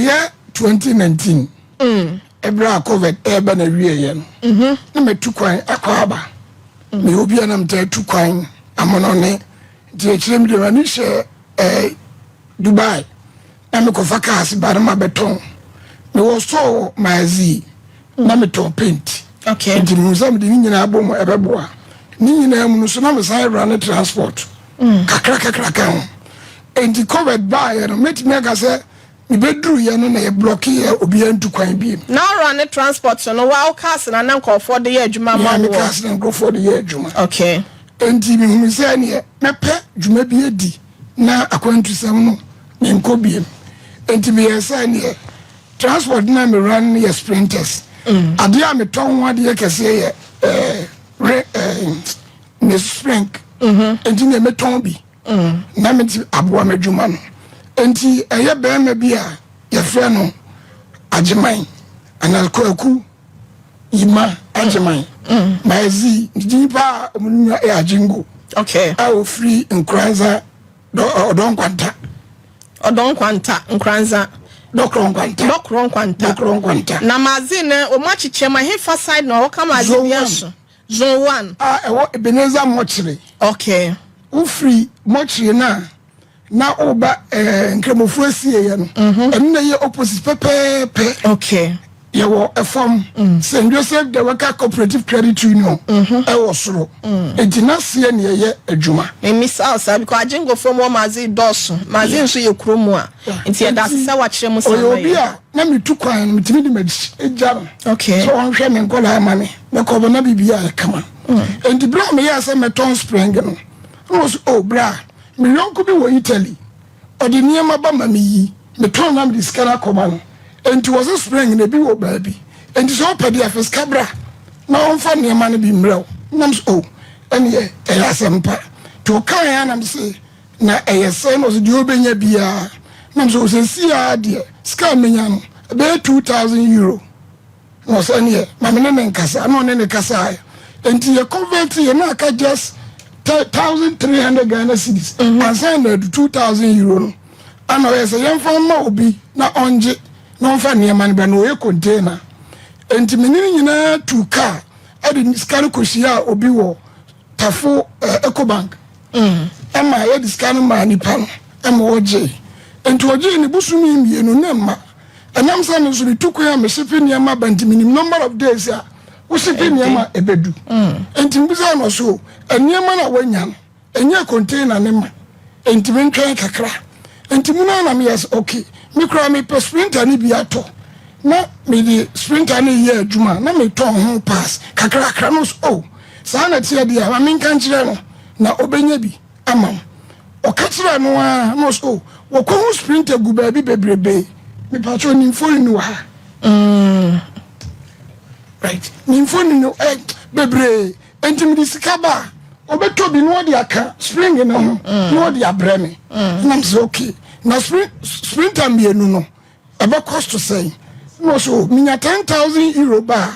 Ɛyɛ 2019, ɛberɛ a COVID ɛreba na wieɛ no, na matu kwan akɔ aba. Meyɛ obi a na metaa tu kwan amonɔne, nti akyirɛ mi deɛ m'ani hyɛ Dubai na mekɔfa cars ba no ma bɛtɔn. Mewɔ store wɔ Maazi na metɔn paint. Nti mehu sɛ mede ne nyinaa bɔ mu, ɛbɛboa. Ne nyinaa mu no so na mesan awura ne transport kakra kakra ka ho. Nti COVID baeɛ no, mɛtumi aka sɛ mebɛduruyɛ no na yɛ block yɛ, obiara ntu kwan bi. Na ɔrɔ ne transport no wa wo cars na nkɔɔfoɔ de yɛ adwuma ma me wo? Cars na nkurɔfoɔ de yɛ adwuma. Nti mehunu sɛ neɛ mɛpɛ dwuma bi adi na akwantusɛm no menkɔ biem. Nti meyɛ sɛ neɛ transport na mewura no yɛ sprinters. Adeɛ a metɔ ho adeɛ kɛseɛ yɛ re ne spring. Nti neɛ metɔn bi na mete aboa m'adwuma no. Nti ɛyɛ bɛrima bi a yɛfrɛ no Agyeman anaa Kwaku Yima Agyeman Maazi, nti nipa a ɔmo nua yɛ Agyengo a ofiri Nkoranza Ɔdɔ Nkwanta. Ɔdɔ Nkwanta, Nkoranza. Dɔkorɔ Nkwanta. Dɔkorɔ Nkwanta. Dɔkorɔ Nkwanta. Na Maazi no, ɔmo akyekyɛ mu ahefa side na ɔka Maazi? Zone bi one. Ɛso zone one. A ɛwɔ Ebenezer Mɔkyere. Wofiri mɔkyere no a na woba Nkramofoɔ asieɛ no, ɛno na ɛyɛ opposite pɛpɛɛpɛ. Yɛwɔ ɛfam St Joseph the Worker Cooperative Credit Union ɛwɔ soro, enti n'aseɛ ne ɛyɛ adwuma. Mmisa saa because Agyengofoɔ mu wɔ Maazi dɔɔso. Maazi nso yɛ kurom a, nti yɛda ase sɛ wakyerɛ mu saa. Ɔyɛ ma obi yɛn. a na metu kwan no, metumi de m'akyi gya no sɛ ɔnhwɛ me nkɔlaa ama me, mɛkɔ bɛ na biribi ayɛ kama. Enti berɛ a meyɛɛ sɛ mɛtɔn spring no, na wɔ so o berɛ a me yɔnko bi wɔ Italy, ɔde nneɛma ba ma meyi metɔn na mede sika no akɔma no. Enti wɔ sɛ spring na ebi wɔ baabi, enti sɛ ɔpɛ deɛ afa sika bra na ɔmfa nneɛma no bi mmerɛ wo. Nam so o, ɛneɛ ɛyɛ asɛm pa. Nti ɔkaeɛ a nam se na ɛyɛ sɛ na ɔsɛ deɛ ɔbɛnya biara. Nam sɛ ɔsɛ siaa deɛ sika a menya no ɛbɛyɛ €2,000. Na ɔsɛ neɛ ma me ne ne nkasa, na ɔne ne kasaeɛ. Nti yɛ convert yɛ na aka just 1,300 Ghana cedis ansa na adu €2,000 no. Ana ɔyɛ sɛ yɛmfa mma obi na ɔngye na ɔmfa nneɛma no bɛ na ɔyɛ container. Nti me ne no nyinaa tu car ɛde sika no kɔhyia a obi wɔ Tafo Ecobank, ɛma yɛde sika no maa nipa no, ɛma ɔgye. Nti ɔgye ne bosome 2 ne mma. Ɛnam sɛ me nso metu kwan a me ship nneɛma ba, nti menim number of days a wo ship nneɛma ɛbɛdu. Nti mbisa no so nneɛma no a wanya no ɛnyɛ container ne ma, nti mentwɛn kakra. Nti mu no na meyɛ sɛ okay, me koraa mepɛ sprinter no bi atɔ na mede sprinter no yɛ adwuma na metɔn ho pass kakrakra no so. Oh, saa na teɛ deɛ a, ma menka nkyerɛ no na ɔbɛnya bi ama wo. Ɔka kyerɛ no a na ɔsɛ oh, wɔkɔhu sprinter gu baabi bebrebe. Mepatwɛ ne mfoni no wɔ ha, right? Ne mfoni no bebree. Nti mede sika ba a, ɔbɛtɔ bi na ɔde aka spring no ho na ɔde abrɛ me. Nam sɛ okay, na sprinter mmienu no ɛbɛ cost sɛn? Na ɔsɛ oh, menya €10,000 ba a,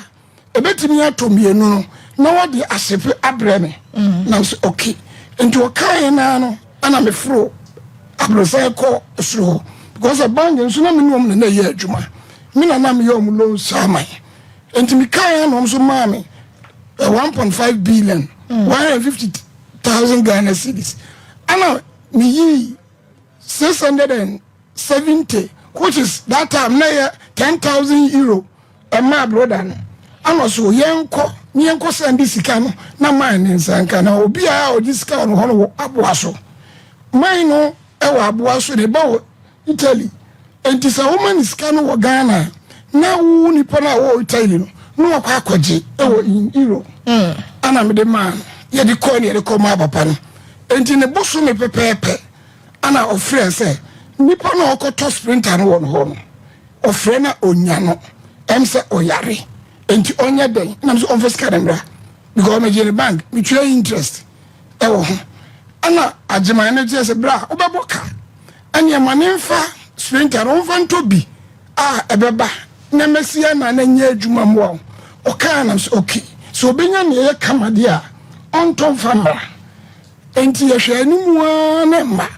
ɛbɛtumi atɔ mmienu no na wɔde a ship abrɛ me. Nam sɛ okay. Nti ɔkaeɛ naa no ana meforo aborɔsan kɔ soro hɔ because bank nso na me ne ɔm na na ɛyɛ adwuma. Me na meyɛ ɔm loan saa man. Nti mekaeɛ na ɔm so maa me 1.5 billion, 150,000 Ghana cedis. Ana meyii 670, which is that time na yɛ €10,000, ɛmaa broda no. Ana so yɛnkɔ ne yɛnkɔ send sika no na man ne nsa nka. Na obiara a ɔgye sika wɔ no hɔ no wɔ aboa so, man no ɛwɔ aboa so ne ba wɔ Italy. Nti sɛ woma ne sika no wɔ Ghana na wo nipa no a wɔwɔ Italy no na wakɔ akɔgye ɛwɔ in euro. Ana mede maa no, yɛde kɔɔ ne yɛde kɔ maa papa no. Nti ne bosome pɛpɛɛpɛ ana ɔfrɛ sɛ nipa no a ɔkɔtɔ sprinter no wɔ no hɔ no, ɔfrɛ na onya no sɛ ɔyare nti ɔnyɛ dɛn. Nam sɛ ɔmfa sika no mmra because megye ne bank metua interest ɛwɔ ho. Ɛna Agyeman no kyerɛ sɛ berɛ a wobɛbɔ ka ɛneɛma ne mfa sprinter no ɔmfa ntɔ bi a ɛbɛba na mɛsi ana na nyɛ adwuma mmoa wo. Ɔkaa nam sɛ okay, sɛ obɛnya neɛ ɛyɛ kama deɛ a, ɔntɔ mfa mmra. Nti yɛhwɛ anim a ne mma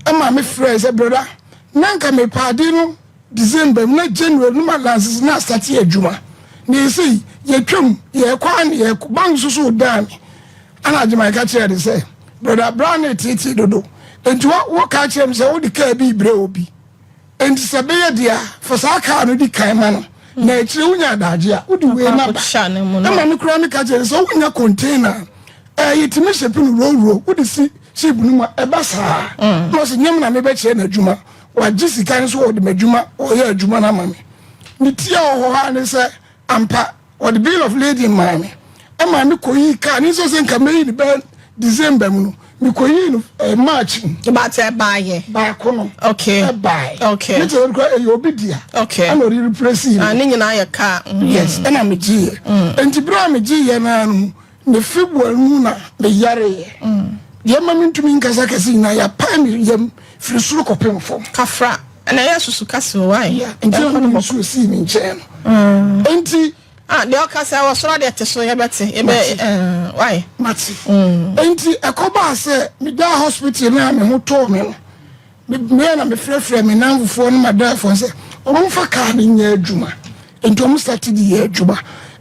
ɛma me frɛ sɛ brother na nka mepɛ ade no. December mu na January no ma lances na astart adwuma. Na ɛsei yɛtwam yɛkɔ a na yɛkɔ bank nso so dan me. Ana Agyeman ka kyerɛ de sɛ, "Brother bra ne tietie dodo. Nti wɔka kyerɛ me sɛ wode kaa bi brɛ obi. Nti sɛ bɛyɛ deɛ a, fa saa kaa no di kan ma no. Na akyire wonya adagye a, wode wei naba." Akɔhyɛ ne mu no. Ɛma me koraa meka kyerɛ sɛ wonya container a, yɛtumi hyɛ no rowro, wode si ship no mu a, ɛba saa. Na ɔsɛ nyɛm na mebɛkyerɛ no adwuma. Wagye sika no so, wɔde m'adwuma, ɔyɛ adwuma no ama me. Ne tia wɔ hɔ ha ne sɛ ampa wɔde bill of lading maa me, ɛma me kɔyii kaa ne nso sɛ nka mɛyi ne bɛɛ December mu no, mekɔyii no March mu. But ɛbaayɛ. Baako no ɛbae. Ne kyerɛ kora ɛyɛ obi dea. Ɛna ɔde replace yi. Ah, ne nyinaa yɛ kaa. Yes, ɛna megyeeɛ. Nti berɛ a megyeeɛ naa no, ne February mu na meyareeɛ. Deɛ ma mentumi nkasa kɛse nyinaa, yɛapae me yam firi soro kɔpem fam. Kafra. Ɛna ɛyɛ susu kase o wae. Yeah, nti na mede nsuo sii me nkyɛn no. Nti Ah, deɛ ɔka sɛ wɔ soro deɛ te so yɛbɛte. Yɛbɛ wae. Mate. Nti ɛkɔbaa sɛ medaa hospital no a me ho tɔɔ me no, meyɛ na mefrɛfrɛ me namfofoɔ no madaafoɔ sɛ ɔmomfa kaa no nyɛ adwuma. Nti ɔmo start de yɛ adwuma.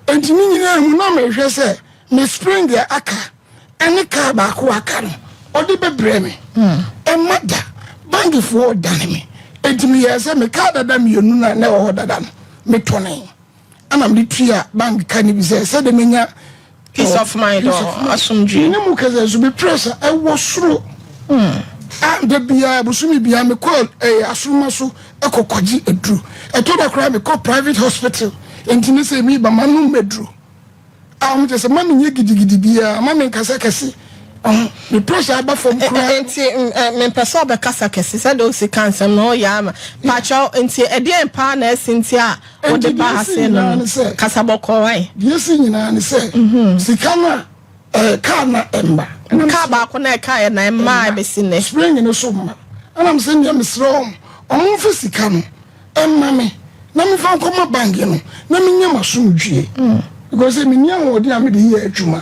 Nti ne nyinaa mu na mehwɛ sɛ me spring a aka ɛne kaa baako aka no, ɔde bɛbrɛ me. Ɛma da bankfoɔ dane me. Nti meyɛɛ sɛ me kaa dada mmienu no a na ɛwɔ hɔ dada no, metɔne ɛna mede tua bank ka no bi sɛ sɛde menya peace of mind. Peace of mind. Asomdwe. Ne mu kɛsɛ nso me pressure ɛwɔ soro a, da biara bosome biara mekɔ ɛyɛ asoroma so ɛkɔ kɔgye aduro. Ɛtɔ da koraa mekɔ private hospital. Nti ne sɛ mi ba ma nom aduro a wɔn kyerɛ sɛ ma mi nyɛ gidigidi biara, ma mi nkasa kɛse ɔho, me pressure aba fam koraa. Nti mempɛ sɛ ɔbɛkasa kɛse sɛdeɛ osi ka nsɛm no ɔyɛ ama pakyɛw. Nti ɛdeɛn paa na ɛsi nti a wode Nti ba deɛ ha esi se no nyinaa no ne sɛ- kasa bɔkɔɔ wae. Deɛ esi nyinaa ne sɛ sika no a kaa na ɛmba. Ɛnam kaa sɛ- baako na ɛka yɛ na ɛmmaa ɛbɛsi nnɛ. Spring no so mma. Ɛnam sɛ nea mesrɛ wɔn, ɔmo mfa sika no ɛmma me na mefa nkɔma bank no na menyɛ m'asomdwie, because sɛ menni ahoɔden a mede yɛ adwuma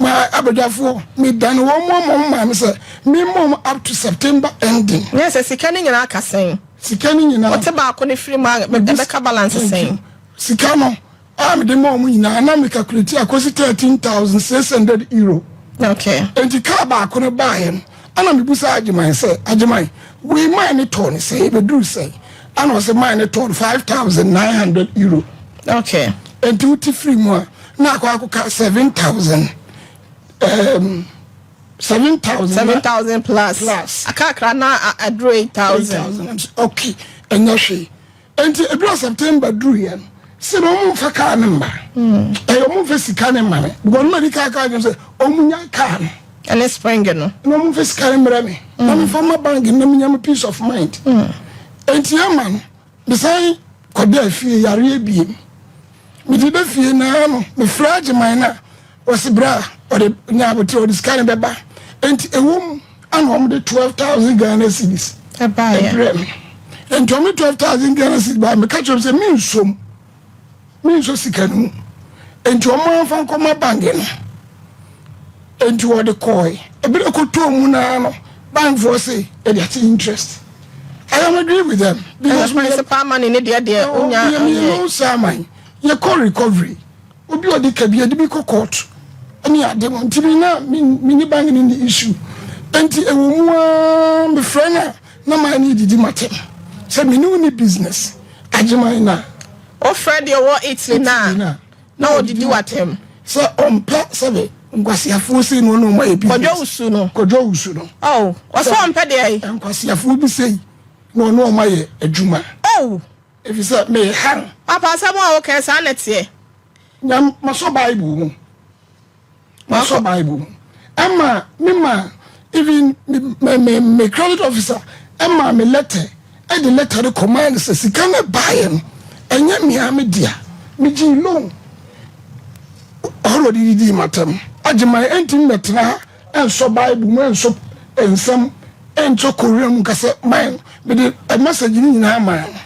ma abadwafoɔ, medane wɔn mu ama wɔn maa me sɛ memmɔ wɔn up to September ending. Nyɛ sɛ sika no nyinaa ka sɛn? Sika no nyinaa wɔte baako no firi mu a, ɛbɛka balance Thank sɛn? you. Sika no a mede ma wɔn nyinaa na me calculate akɔsi €13,600. Nti kaa baako no baeɛ no, ana mebusa Agyeman sɛ, "Agyeman, wei maa ne tɔɔ no sɛ ɛbɛduru sɛ?" Ana ɔsɛ maa ne tɔɔ no €5,900. Nti wote firi mu a, na akɔ akɔka 7,000, 7,000. 7,000 plus. Plus. Akakra na aduru 8,000. 8,000, okay, ɛnyɛ hwee. Nti ebira September duruyɛ no sɛ na ɔmo nfa kaa ne mma, ɛyɛ ɔmo nfa sika ne mma me, because ɔmo adi kaa kaa kyerɛ sɛ ɔmo nya kaa no ɛne spring no. Na ɔmo nfa sika ne mmerɛ me na me fa ma bank na me nya me peace of mind. Nti ama no mesan kɔda fie yareɛ biem. Mede bɛ fie naa no, mefrɛ Agyeman no a, wɔsi bra ɔde nya abotire, ɔde sika ne bɛba. Nti ɛwɔ mu ana ɔmo de 12,000 Ghana cedis ɛbaeɛ. Ɛbrɛ me. Nti ɔmo de 12,000 Ghana cedis baa, meka kyerɛ m sɛ mensom mensɔ sika no mu. Nti ɔmo amfa nkɔma bank no. Nti wɔde kɔɔe, ebile kɔtɔɔ mu naa no, bankfoɔ se ɛde ate interest. I am agree with them because principal money ne deɛ onya. Yɛ saaman yɛkɔ recovery, obi ɔde ka bi yɛde bi kɔ court ɛne ade mu. Nti mi na mi ni bank ni ni issue. Nti ɛwɔ mu aa, mefrɛ no a, na maa ne didi matem sɛ me ne wo ni business, Agyeman na wofrɛ deɛ wɔ Italy na na ɔdidi watam. Sɛ ɔmpɛ sɛbe nkwasiafoɔ sei no ɔne ɔma yɛ business. Kɔdwo Wusu no. Kɔdwo Wusu no. Oh, wɔsɛ ɔmpɛ deɛ yi. Nkwasiafoɔ bi sei na ɔne ɔma yɛ adwuma. Oh. Ɛfiri sɛ meha no. Papa, asɛm a wokɛ saa na teɛ. Na masɔ Bible mu, masɔ Bible mu ɛma me ma even me credit officer ɛma me letter, ɛde letter de kɔmaa no sɛ sika no baeɛ no ɛnyɛ mea me dea, megye loan. Ɔhɔrɔ de didi matam. Agyeman ɛntumi mɛtena ha ɛnsɔ Bible mu, ɛnsɔ nsɛm, ɛnsɔ korea mu nkasɛ man. Mede message no nyinaa maa no.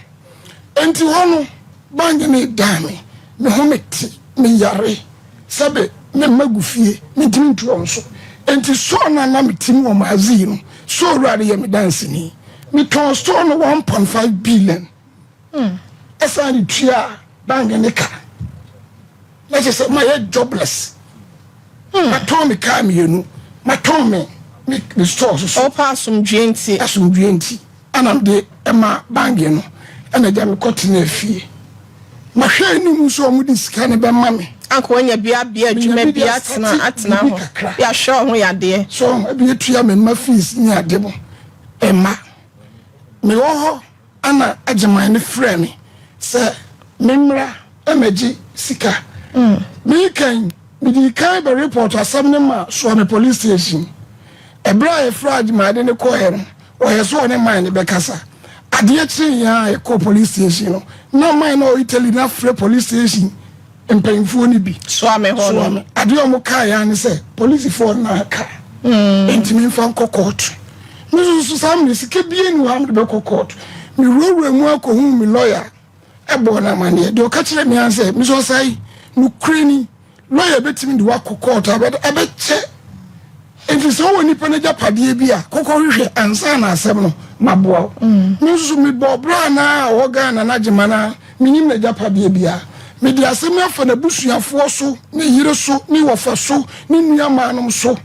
Nti hɔ no bank ne dan me me ho, me te me yare sɛbe me mma gu fie, mentumi ntu wɔn so. Nti store no a na me ti mu wɔ maazi no, store wura de yɛ me danseni. Metɔn store no 1.5 billion. Ɛsan de tuaa bank ne ka. Na kyerɛ sɛ mayɛ jobless. Matɔn me kaa mmienu, matɔn me me me store so so. Ɔpɛ asomdwoeɛ nti. Asomdwoeɛ nti ɛna mede ɛma bank no ɛna agya mekɔ tenaa fie. Mahwɛ anim sɛ wɔn de sika no bɛma me. Anka wanya bi abea adwuma bi atena atena hɔ bi ahwɛ wo ho yadeɛ. So ebi atua me mma fees ne ade mo mma. Mewɔ hɔ Ɛna Agyeman no frɛɛ me sɛ memmra mmɛgye sika. Mereka yi, medii kan bɛ report asɛm no maa Suame Police Station. Ɛberɛ a yɛfrɛɛ Agyeman de no kɔeɛ no, ɔyɛɛ sɛ ɔne man no bɛkasa. Adeɛ kyeeɛ a yɛkɔɔ police station no, na man no a ɔwɔ Italy no afrɛ police station mpanyinfoɔ no bi soa me hɔ no. Adeɛ a wɔn kaeɛ ara ne sɛ polisifoɔ no na aka nti memfa nkɔ kɔɔto. Me nso so saa mmerɛ sika biara nni hɔ a mede bɛkɔ kɔɔto. Mewurawura mu ara kɔhuu me lɔya bɔɔ no amaneɛ. Deɛ ɔka kyerɛɛ me ara ne sɛ, Mister Osei, nokorɛ ni, Lɔya bɛtumi de wo akɔ kɔɔto a but ɛbɛkyɛ nti sɛ wowɔ nipa no agyapadeɛ bi a kɔkɔ hwehwɛ ansa na asɛm no maboa wo. Me nso so mebɔɔ bra no a ɔwɔ Ghana no agye ma no a menim n'agyapadeɛ biara. Mede asɛm yi afa n'abusuafoɔ so, ne yere so, ne wɔfa so, ne nuamaanom so.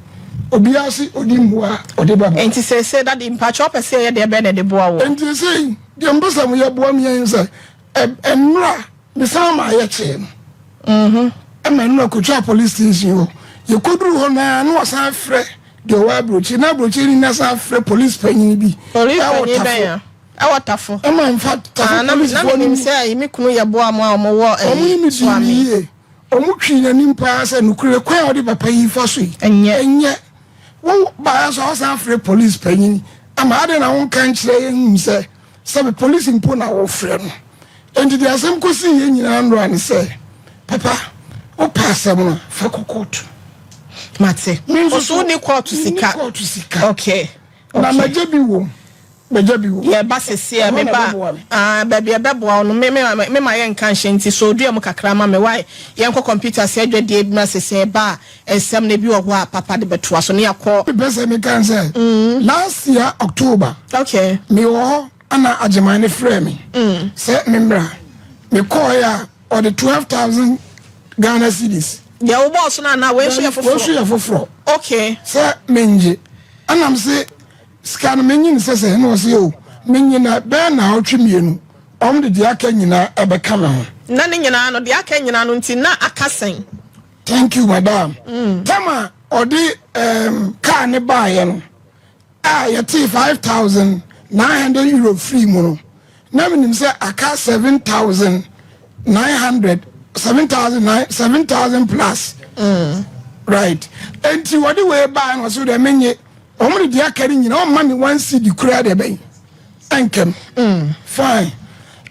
Obiara se ɔdi mmoa a ɔde bɛboa. Nti seesei daddy mpakyɛ wopɛ sɛ yɛyɛ deɛ bɛn na ɛde boa woɔ? Nti seesei deɛ mepɛ sɛ moyɛ boa me ara ne sɛ nnora Mesan maa yɛkyee no ma nnora kɔtwaa police station hɔ. Yɛkɔduruu hɔ no ara na wɔsan frɛ deɛ ɔwɔ aburokyire na aburokyire ni no asan frɛ police panyin bi Police ɛwɔ panyin Tafo. bɛn a? Ɛwɔ Tafo. Ɛma in fact Tafo Ah, na policefoɔ na no menim mu sɛ me kunu yɛ boa mo a wɔwɔ wɔn ɛyi ne me dii Suame. no yie. Wɔn twee n'anim paa sɛ nokorɛ kwan a wɔde papa yi fa so yi Ɛnyɛ. ɛnyɛ. Wo baeɛ nso a wosan frɛ police panyin ama adɛn na wonka nkyerɛ yɛn nhu sɛ Sɛbe polisi mpo na wɔfrɛ no. Enti deɛ asɛm kɔsii yɛn nyinaa nnora ne sɛ, Papa, wopɛ asɛm no a, fa kɔ kɔɔto. Mate. Me nso Wo so, so wonni kɔɔto menni sika? kɔɔto sika. Okay. Na Okay. magya bi wom. Magya bi wom. Yɛba seesei a, Ɛhɔ na meba a, ɛbɛboa me. ah, baabi a ɛbɛboa wo no, me, me, me ma yɛnka nhyɛ nti, sɔ dua mu kakra ma me, wai? Yɛnkɔ kɔmputa ase adwadie bi ma seesei ɛba a, Nsɛm no ebi wɔ hɔ a papa de bɛtoa so ne akɔ. Mepɛ sɛ meka ne sɛ last year October Okay. mewɔ hɔ ana Agyeman no frɛɛ me sɛ memmra. Mekɔɔeɛ a ɔde 12,000 Ghana cedis. Deɛ wobɔɔ so no anaa wei nso yɛ Wei nso foforɔ? yɛ foforɔ. Okay. Sɛ mennye. Ɛna mese sika no menye no sɛ sɛ ɛna ɔse o menye na bɛyɛ naawɔtwe mmienu wɔn de deɛ aka nyinaa ɛbɛka me ho. Na ne nyinaa no deɛ aka nyinaa no nti na aka sɛn? Thank you madam. Mm. Tam a ɔde um, kaa ne baeɛ no a yɛtee 5900 euro free mu no na menim sɛ aka 7900 7000 7000 plus. Mm. Right. Enti wɔde wei baeɛ no ɔso deɛ menye wɔn de deɛ aka no nyina ɔmma me one cedi koraa deɛ bɛn ɛnkɛm. Mm. Fine.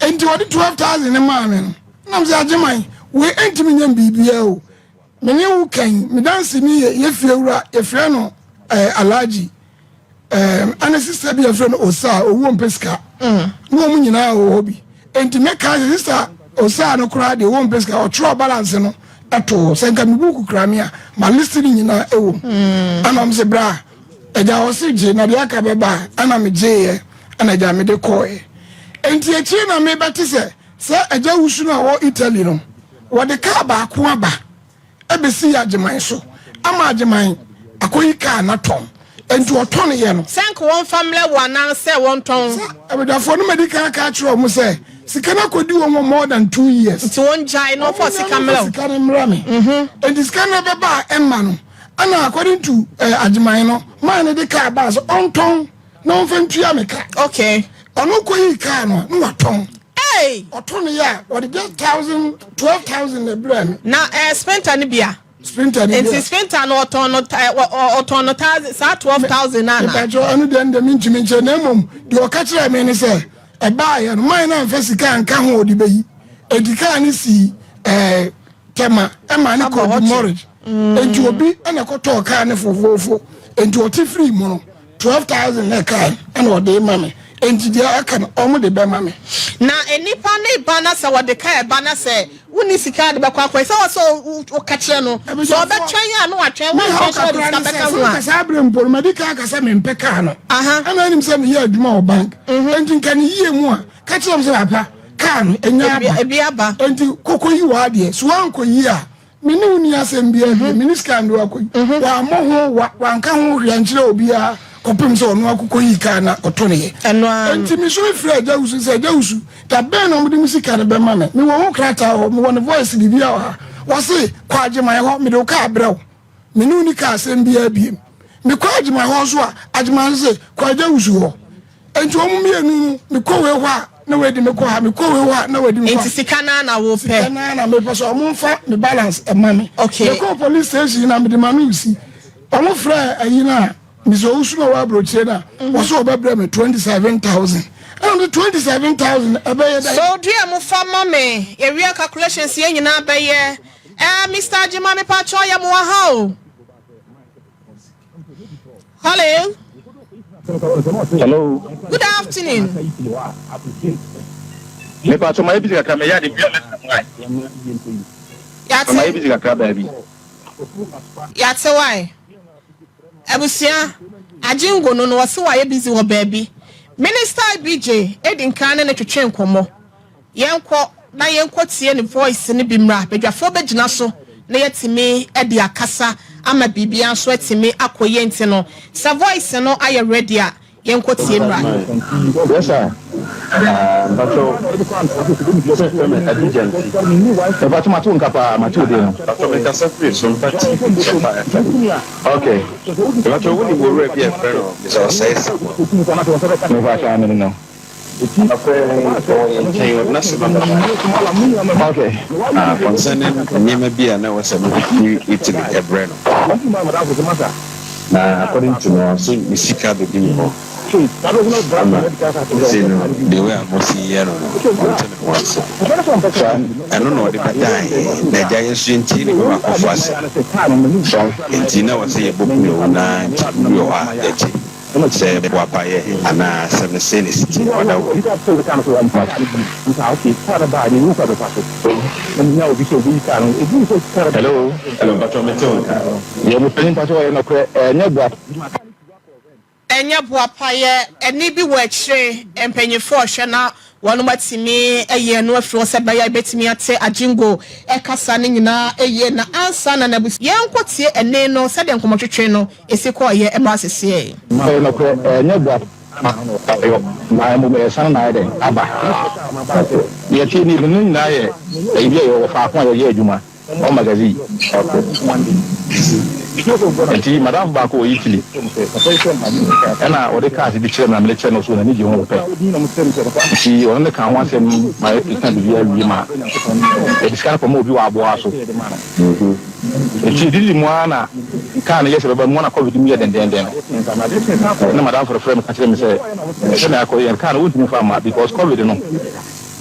Enti wɔde 12000 no maa me no Nam sɛ Agyeman, wei ɛntumi nyɛ me biribiara o. Me ne wo ka yi, me danseni yɛ yɛ fiewura, yɛfrɛ no eh, Alhaji. Eh, ɛne sista bi yɛfrɛ no Osaa, owuo mpɛ sika. Mm. Ne wɔn nyinaa wɔ hɔ bi. Enti mɛka sɛ sista Osaa no koraa deɛ owuo mpɛ sika, ɔtwerɛ balance no ɛto hɔ. Sɛ nka me buuku kura me a, ma list no nyinaa ɛwɔ mu. Mm. Ɛna wɔn sɛ bra, agya ɔse gye na deɛ aka bɛba a, ɛna megyeeɛ, ɛna agya mede kɔɔɛ. Enti akyire na mebɛte sɛ Sɛ agya wusu no a ɔwɔ Italy no, wɔde kaa baako aba abesi Agyeman so ama Agyeman akɔyi kaa no atɔn. Enti ɔtɔneeɛ no. Sɛ anka wɔmfa mmrɛ wo anaa sɛ wɔntɔn. Sɛ abadwafoɔ no madi kan aka akyerɛ wɔn sɛ sika no akɔdi wɔn hɔ more than 2 years. Nti wɔngyae na wɔmfa sika mmrɛ wo. Wɔmfa sika no mmrɛ me. Enti sika no bɛba a ɛmma no, ɛna according to Agyeman no, man no de kaa baa sɛ ɔntɔn. Na ɔmfa ntua me ka. Okay. Ɔno kɔyii kaa no na watɔn. Hey! Ɔtɔ no yɛ a ɔde just thousand 12,000 na ɛbrɛ me. Na ɛɛ eh, sprinter no bia. Sprinter no bia. Nti sprinter no ɔtɔn no ɔtɔn no thousand saa 12,000 na na. Ìbàjọ́ ɛno deɛ ɛno deɛ mi ntumi nkyerɛ na mmom deɛ ɔka kyerɛ mi ne sɛ ɛbaayɛ no maa no anfa sika anka ho ɔde bɛyi eti kaa no si ɛɛ. Tɛma ɛma ne kɔɔ demurrage nti obi ɛna ɛkɔtɔɔ kaa ne fofoofo nti ɔte firi mu no 12,000 na ɛkaa ɛna ɔde ma me nti deɛ aka no ɔmo de bɛma me. Na nnipa ne ba na sɛ wɔde kaa ɛba na sɛ wonni sika de bɛkɔ akɔyɛ sɛ wɔ sɛ woka kyerɛ no sɛ ɔbɛtwɛn a na watwɛn Me haw wontwɛn sɛ ɔde kakra sika ne sɛ bɛka sɛ ho a. nka saa berɛ mpo no madi kan aka sɛ mempɛ kaa no Aha. ɛna anim sɛ meyɛ adwuma wɔ bank nti nka ne yie mu a ka kyerɛ m sɛ papa. kaa no ɛnya aba. Ebi aba. Enti kɔkɔyi w'adeɛ. So woankɔyi a, me ne wo nni asɛm biara bio. Menni sika a mede wo akɔyi. Wammɔ ho wa, wanka ho hwee ankyerɛ obiara kɔpem sɛ ɔno akokɔyii kaa na ɔtɔneeɛ. Ɛno ara no. Enti mesɔre frɛɛ Agya Wusu sɛ, Agya Wusu, da bɛn na wɔde me sika no bɛma me? Mewɔ ho krataa wɔ hɔ, mewɔ ne voice, biribiara wɔ ha. Ɔse, Kɔ Agyeman hɔ, mede wo kaa brɛ wo. Me ne wo nni kaa asɛm biara bio. Mekɔ Agyeman hɔ nso a, Agyeman nso se, Kɔ Agya Wusu hɔ. Enti wɔn mmienu no, mekɔ wei hɔ a, na wei de me kɔ ha, mekɔ wei hɔ a, na wei de me kɔ ha. Enti sika no ara na wopɛ? Sika no ara na mepɛ sɛ wɔmfa me balance mma me. Okay. Mekɔɔ police station na mede m'ano resi. Wɔfrɛɛ ayi no a, Mr. Owusu na ɔwɔ aburokyire no a, wɔsɛ wɔbɛbrɛ me 27,000. Ɛna mede 27,000 ɛbɛyɛ dɛn? So dua mu fa ma me. Yɛwie calculations yɛn nyinaa bɛyɛ. Eh, Mister Agyemang mepakyɛw yɛ mo wɔ ha o. Hello. Hello. Good afternoon. Mepakyɛw mayɛ busy kakra meyɛ ade bia mɛsa mo ae. Yɛate. Mayɛ busy kakra baabi. Yɛate wae. Abusua, Agyengo no no ɔse wayɛ busy wɔ baabi. Minister IBJ edi nkan ne no twetwe nkɔmmɔ. Yɛnkɔ na yɛnkɔ tie ne voice no bi mmra. Badwafoɔ bɛgyina so na yɛatumi de akasa ama biribiara nso atumi akɔ yie nti no sɛ voice no ayɛ ready a yɛnkɔ tie mmra. Yes sir. Ah mpakyɛw sɛ frɛ me Adija nti. Mepakyɛw mate wo nka paa mate wo din no. Mpakyɛw me kasa firi Sompa TV Sompa FM. Okay. Mepakyɛw wo nim owura bi a yɛfrɛ no Mister Osei Samuel. Mepakyɛw aane me no. Afei ɔwɔ yɛn nkyɛn, ɔde n'asɛm aba ha. Okay. Ah, concerning nneɛma bi a na ɛwɔ sɛ mede firi Italy ɛbrɛ no. Na according to no, ɔse me sika bɛdi me hɔ. Ama seesei no, the way a mosi yɛ no no, ɔnte ne ho ase. Ɛno na ɔde bɛdan yɛn, na agya yɛn nso yɛntie nnipa baakofo asɛm. Enti na ɛwɔ sɛ yɛbɔ pini owu na nkyɛ biribi wɔ hɔ a yɛgye. Sɛ boapayɛ anaa sɛ mese ne siti ɔda wo. Hello. Hello mpakyɛw mete wo nka. Yɛ me panin mpakyɛw ɛyɛ nɔkorɛ ɛnyɛ boa. Ɛnyɛ boapayɛ ɛne bi wɔ akyire mpanyinfoɔ hwɛ na Wɔnom atumi ayi ɛno afiri hɔ sɛ ɛbɛyɛ a yɛbɛtumi ate Adjingo kasa no nyinaa yie na ansa na n'abusua. Yɛnkɔ tie ɛnne no sɛdeɛ nkɔmmɔtwetwe no si kɔeɛ mmra seseɛ. Ɛyɛ nokorɛ, ɛnyɛ boa yɔ, na mmom ɛyɛ sane na ayɛ dɛn? Aba. Deɛ ɛteɛ nie, ne nyinaa yɛ ɛyi bi a yɛwɔ faako a yɛyɛ adwuma. Ɔ magazine Nti madamfo baako wɔ Italy ɛna ɔde cars bi kyerɛ me na mede kyerɛ no so n'ani gye ho ɔpɛ. Nti ɔno ne ka ho asɛm ma yɛka biribiara wie ma yɛde sika no kɔma obi wɔ aboa so. Nti didi mu ara na kaa no yɛ sɛ bɛba mu na covid mu yɛ dendenden no. Na madamfo no frɛ me ka kyerɛ me sɛ sɛnea akɔ yɛn kaa no wontumi fa mma because covid no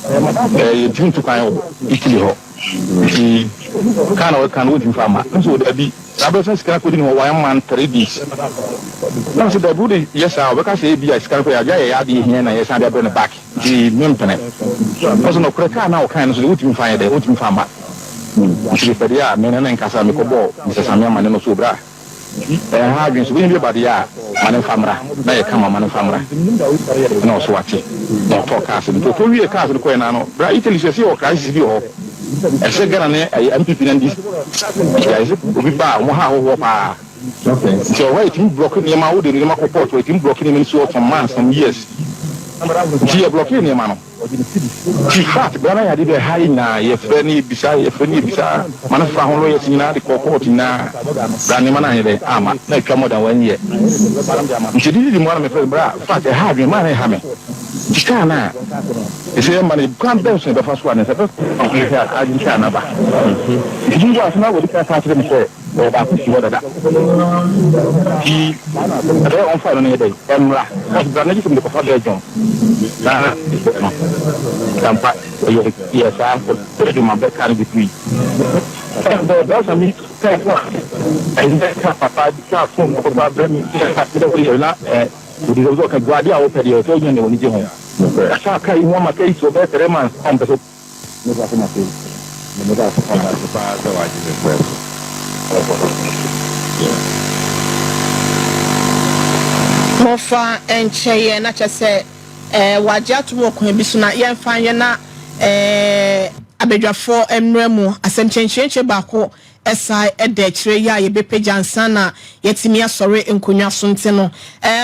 yɛntumi ntu kwan wɔ Italy hɔ. Nti kaa na ɔka no wontumi fa mma. Na ɔse dabi, na abɛsa sika no akɔdi ne hɔ one month three days. Na ɔse dabi wode yɛ saa a ɔbɛka sɛ ebia sika no kɔ yɛ adeɛ a yɛyɛ adeɛ hia na yɛsan de abrɛ no back nti mempene. Na ɔse nɔkorɛ kaa no a ɔkae no nso deɛ wontumi fa nyɛ dɛ wontumi fa mma. Nti mepɛ deɛ a me ne no nkasa mekɔbɔɔ Mister Sammy amane no so bra. Ɛnha adwene sɛ obi nya bi ba deɛ a, ma no mfa mmra, na yɛ kama ma no mfa mmra. Ɛna ɔso wate, na ɔtɔɔ cars no. Nti ɔtɔ wiee cars no kɔɛ no ano, bra Italy so ɛsɛ yɛwɔ crisis bi wɔ hɔ. Ɛsɛ Ghana ne ɛyɛ NPP ne NDC ɛsɛ obi ba a wɔn ha ahɔhoɔ paa. Nti ɛwɔ hɔ a yɛtumi blɔke nneɛma, wode nneɛma kɔ port hɔ, yɛtumi blɔke nneɛma no si hɔ some months, some years. Nti yɛ blɔkee nneɛma no. Nti fact bra na yɛ ade bi a ɛha yɛ nyinaa yɛfrɛ ne yɛbisa yɛfrɛ ne yɛbisa ma no fa ho lawyers nyinaa de kɔɔ court nyinaa bra nneɛma no anyɛ dɛn amma na atwa more than one year nti ɛdididi mu ara na mefrɛ no bra fact ɛha adwene maa na ɛha me nti kaa no a ɛsɛ yɛma no kwan bɛn so na ɛbɛfa so a ne nsa bɛka agye kaa no aba nti bi wɔ ase na wɔde ka kyerɛ me sɛ Ɔwɔ baako si hɔ dada. Nti ɛbɛyɛ a ɔmfa ɛno no nyɛ dɛn? Ɛmmra. Ɔse bra na gye sɛ mede kɔfa Belgium na mebɛɛ no. Nti ampa ɔyɛ yɛɛ saa. Belgium abɛ kaa no bɛdurui. Ɛbɛɛ Belgium me kaa mu a ɛnyɛ kaa papa bi kaa fon papa brɛ me sɛ na ɔdi sɛ ɔka gu adeɛ a wopɛ deɛ sɛ wonya nea w'ani gye ho. Kasa kaa yi ho ama kaa yi si hɔ bɛyɛ 3 months a ɔmpɛ sɛ Meda ase paa sɛ wagye me frɛ so. Yeah. Momfa nkyɛ yɛn, na kyerɛ sɛ, ɛɛ, wɔagye atom wɔ kwan bi so, na yɛmfa nyɛ na, Abadwafoɔ mmerɛ mu asɛm kyɛnkyerɛnkyerɛ baako ɛsa ɛda akyire yi a yɛbɛpagya ansa na yɛtumi asɔre nkonnwa so. Nti no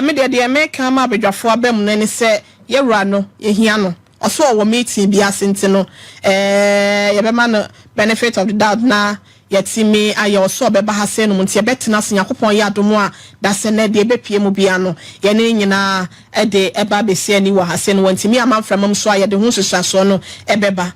me deɛ meka ma abadwafoɔ aba mu no ne sɛ yɛwura no, yɛhia no. Ɔso ɔwɔ meeting bi ase, nti no yɛbɛma no benefit of the doubt na yɛtumi ayɛ. Ɔso ɔbɛba ha sɛ no mu, nti yɛbɛtena ase. Nyankopɔn yɛ adom a, dasɛ nɛ deɛ ɛbɛpie mu bia no, yɛne nyinaa ɛde ɛba abɛsi ani wɔ ha sɛ no wɔntumi ama mframa mu so a, yɛde ho nsusuasoɔ no ɛbɛba.